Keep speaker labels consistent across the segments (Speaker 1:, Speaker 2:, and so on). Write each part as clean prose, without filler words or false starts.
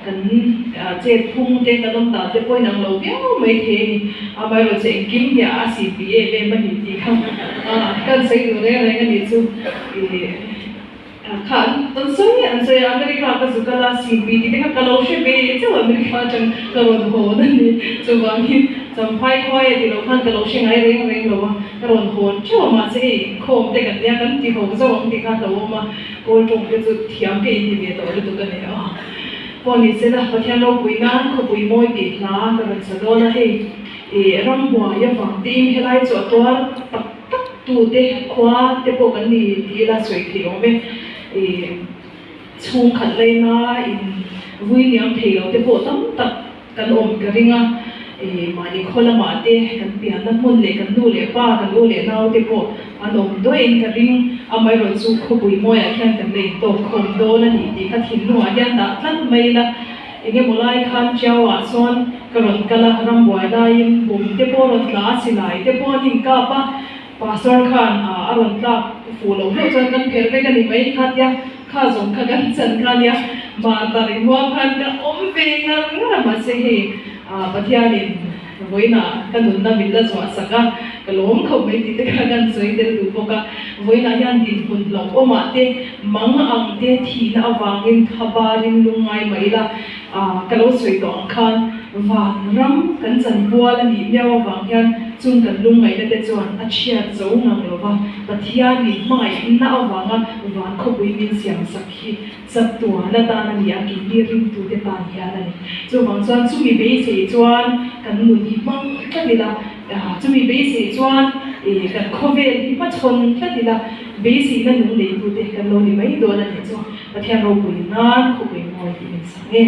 Speaker 1: Kan chet phung te kan awm dan te pawh inang lo viau mai thei a ni. Amaherawhchu engkim hi a simpi em em a ni tih kha kan sawi duh reng reng a nih chu. Kha an sawi an sawi a, America ka zu kal a, simpi tih te kha ka lo hre ve chauh America atang ka rawn hawn a ni. Chuvangin Champhai khuai a tih loh khan ka lo hre ngai reng reng lo a, ka rawn hawn theuh a mahse hei inkhawm te kan nia kan ti ho zauh ang tih kha a hlauhawm a, kawl tawng te chu thiam ka inti ve tawh lutuk a ni a. Pawh ni sela Pathian ropui nan khawpui mawi tih hla ka rawn sa dawn a, hei ih rambuai avang tiin helai chu a tuar tak tak tute khua te pawh kan ni tih ila sawi theih awm e. Ih chhungkhat laina in vui liam thei lo te pawh tam tak kan awm ka ring a, ih mahni khaw lamah te kan pianna hmun leh kan nu leh pa, kan u leh nau te pawh an awm duaiin ka ring. Amaherawhchu khawpui mawiah khian kan la intawk khawm dawn a ni tih kha thinlungah hian dah tlat mai ila, eng emaw lai khan Chiaua chuan ka rawn kal a, rambuai laiin bum te pawh a rawn tla a, silai te pawh an inkap a, Pastor khan a rawn tlak fuh loh hlauh chuan kan pherh vek a ni mai kha tia kha zawng kha kan chan kha nia mahtar inhuam khan ka awm ve ngar ngar a mahse hei Pathianin vawiinah ka nunna min la zuah sak a ka lawm khawp mai tih te kha kan sawi tel duh bawk a vawiinah hian dinhmun hlauhawmah te mang ang te thihna avangin khabarin lungngai mah ila ka lo sawi tawh ang khan Vanram kan chanpual a nih miau avang hian chung kan lungngaihna te chuan a chhiat zo ngang lo va, Pathian in hmangaihna avanga van khawpui min siam sak hi chatuan atan a ni a, keini ringtute tan hian a ni. Chuvang chuan chumi beisei chuan kan nun hi hmang tlat ila, chumi beisei chuan kan khawvel hi hmachhawn tlat ila, beiseina nung neitute kan lo ni mai dawn a nih chu Pathian ropui nan khawpui mawi tih min sak nge.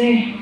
Speaker 1: che.